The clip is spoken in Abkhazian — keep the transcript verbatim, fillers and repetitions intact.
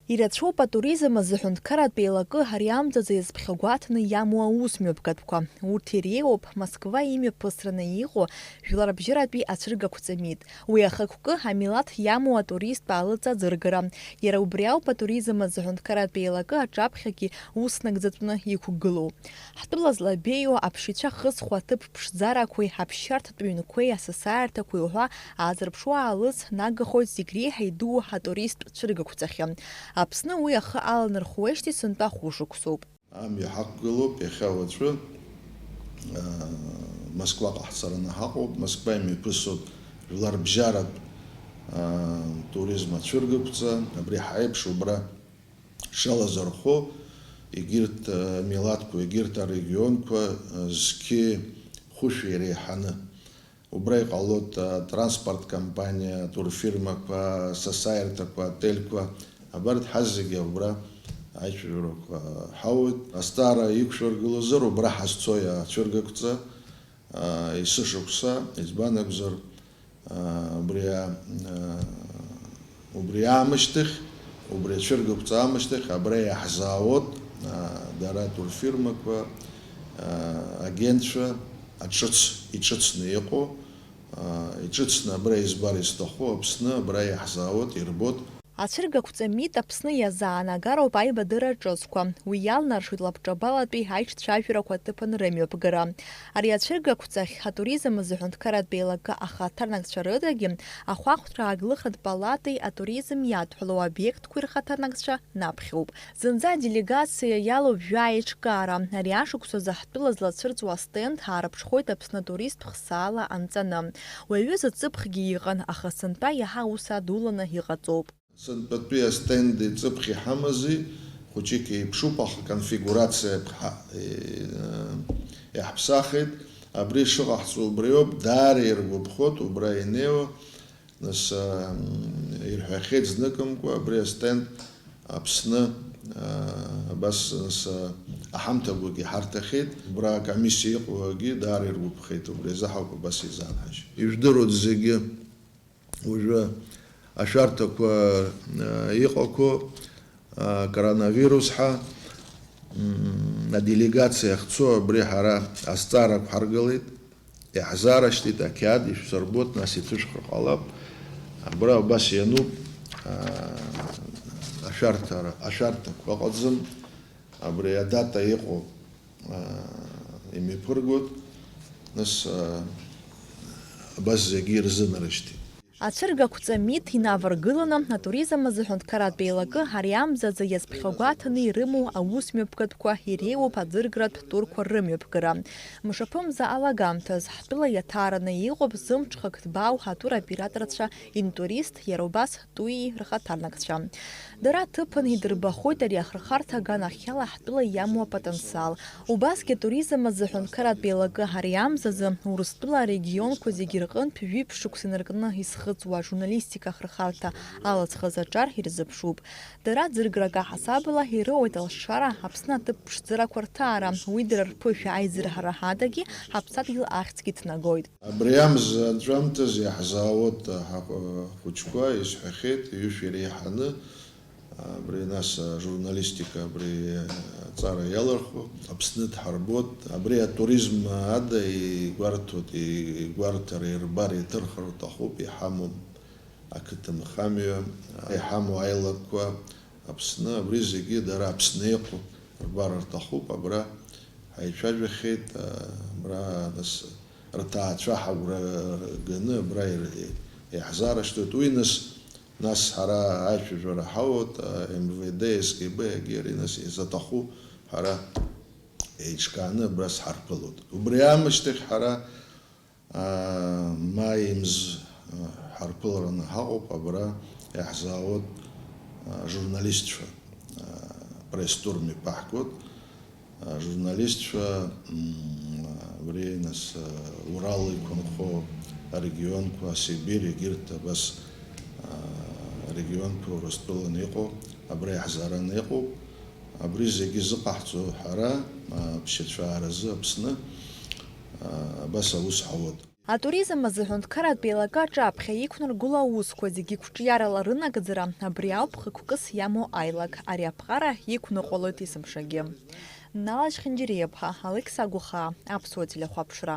Ирацәоуп атуризм азы аҳәынҭқарратә еилакы ари амзазы иазԥхьагәаҭаны иамоу аусмҩаԥгатәқәа. Урҭ иреиуоуп Москва имҩаԥысраны иҟоу жәларбжьаратәи ацәыргақәҵа мит. Уи ахықәкы амилаҭ иамоу атуристтә аалыҵ аӡыргара. Иара убри ауп атуризм азы аҳәынҭқарратә еилакы аҿаԥхьагьы ус нагӡатәны иқәгылоу. Ҳтәыла злабеиоу аԥшьацәа хызхуа аҭыԥ ԥшӡарақәеи аԥсшьарҭатә ҩнқәеи асасааирҭақәеи уҳәа аазырԥшуа аалыҵ нагахоит зегь реиҳа идуу атуристтә цәыргақәҵахьы. Аԥсны уи ахы аланархуеижьҭеи сынтәа хәышықәсоуп. Амҩа ҳақәгылоуп иахьа уаҵәы, аа, Москваҟа ҳцараны ҳаҟоуп, Москва имҩаԥысуеит жәларбжьаратә, аа, туризм ацәыргақәҵа, абри ҳаиԥш убра шалазырхәо, егьырҭ, аа, милаҭқәа, егьырҭ арегионқәа, аа, зқьы хәышәи реиҳаны. Убра иҟалоит, а, транспорт компаниа, атурфирмақәа, асасааирҭақәа, аотельқәа, абарҭ ҳазегьы убра аицәажәарақәа ҳауеит. Азҵаара иқәшәыргылозар, убра ҳазцои ацәыргақәҵа, а, есышықәса, избан акәзар, а, убри а-, а, Убри аамышьҭахь, убри ацәыргақәҵа аамышьҭахь абра иаҳзаауеит, аа, дара атурфирмақәа, аа, агентцәа аҿыц, иҿыцны иҟоу, аа, иҿыцны абра избар изҭаху Аԥсны абра иаҳзаауеит, ирбоит. Ацәыргақәҵа мит Аԥсны иазаанагароуп аибадырра ҿыцқәа. Уи иалнаршоит лабҿабалатәи аиҿцәажәарақәа аҭыԥан рымҩаԥгара. Ари ацәыргақәҵахь атуризм азы аҳәынҭқарратә еилакы ахаҭарнакцәа рыдагьы ахәаахәҭра ааглыхатә палатеи атуризм иадҳәалоу обиектқәеи рхаҭарнакцәа наԥхьоуп. Зынӡа аделегациа иалоуп жәа аиҿкаара. Ари ашықәсазы ҳтәыла злацәырҵуа астенд аарԥшхоит Аԥсны атурист хсаала анҵаны. Уи аҩыза ҵыԥхгьы иҟан, аха сынтәа иаҳа аус адуланы иҟаҵоуп. Сынтәатәи астенд иҵыԥх иҳамази, хәыҷык еиԥшуп, аха аконфигурациа ԥха-, е-, иаҳԥсахит. Абри шыҟаҳҵо убриоуп, даара иргәаԥхоит убра инеиуа. Нас, а, м, ирҳәахьеит зныкымкәа, абри астенд Аԥсны, а, абас, нас, а, аҳамҭақәагьы ҳарҭахьеит. Убра акомиссиа иҟоугьы даара иргәаԥхеит, убри азы ҳауп абас изаанҳажьуа. Ижәдыруеит зегьы. Уажәы ашәарҭақәа, э, иҟақәоу, э, коронавирус ҳәа, м, аделегациа ахьцо абри ҳара азҵаарақәа ҳаргылеит, иаҳзаарышьҭит, ақьаад ишәсырбот, нас иҭышәхыр ҟалап. Абра убас иануп, э, ашәарҭара, ашәарҭақәа ыҟаӡам. Абри адата иҟоу, аа, имҩаԥыргоит, нас, аа, абас зегьы ирзынарышьҭит. Ацәыргақәҵа мит инаваргыланы, атуризм азы аҳәынҭқарратә еилакы ари амзазы иазԥхьагәаҭаны ирымоу аусмҩаԥгатәқәа иреиуоуп аӡыргаратә турқәа рымҩаԥгара. Мшаԥымза алагамҭаз, ҳтәыла иаҭараны иҟоуп зымҽхак ҭбаау атуроператорцәа, интурист, иара убас Туии рхаҭарнакцәа. Дара аҭыԥан идырбахоит ари ахырхарҭа аганахьала ҳтәыла иамоу апотенциал. Убасгьы атуризм азы аҳәынҭқарратә еилакы ари амзазы Урыстәыла арегионқәа зегьы рҟынтә жәиԥшь шықәса инаркны изхыҵуа ажурналистика ахырхарҭа алаӡхаз аҿар ирзыԥшуп. Дара ӡыргарак аҳасабала ирыуеит алшара, Аԥсны аҭыԥ ԥшӡарақәа рҭаара, уи дара рԥышәа аизырҳара адагьы ҳаԥсадгьыл ахьӡгьы ҭнагоит. Абри амза анҵәамҭазы иаҳзаауеит ҳахәыҷқәа, исҳәахьеит, ҩышә иреиҳаны, абри нас ажурналистика, абри аҵара иалырхуа, Аԥсны дҳарбоит. Абри атуризм ада игәарҭоит, игәарҭара, ирбар, иҭырхыр рҭахуп, иҳамоу ақыҭанхамҩа, иҳамоу аилакқәа Аԥсны, абри зегьы дара Аԥсны иҟоуп, рбар рҭахуп, абра ҳаицәажәахьеит, а, абра нас рҭаацәа ҳагәра ганы абра ир-, иаҳзаарышьҭуеит. Уи нас, нас ҳара аицәажәара ҳауеит, а, М В Д, С Г Б, егьи нас изаҭаху ҳара еиҿкааны абра сҳарԥылоит. Убри аамышьҭахь ҳара Аа, маи мз, аа, ҳарԥылараны ҳаҟоуп, абра иаҳзаауеит, аа, журналистцәа, аа, пресс-тур мҩаԥаҳгоит. Аа, журналистцәа, м, абри нас, аа, Урал иқәынхо арегионқәа, Сибирь, егьырҭ абас, аа, арегионқәа Урыстәылан иҟоу, абра иаҳзаараны иҟоуп. Абри зегьы зыҟаҳҵо ҳара, аа, аԥсшьацәааразы Аԥсны, аа, абас аус ҳауеит. Атуризм азы аҳәынҭқарратә еилакы аҿаԥхьа иқәнаргыло аусқәа зегьы қәҿиарала рынагӡара, абри ауп хықәкыс иамоу аилак, ари аԥҟара иқәныҟәалоит есымшагьы. Нала Чхинџьириаԥҳа, Алықьса Гәыхаа, Аԥсуа телехәаԥшра.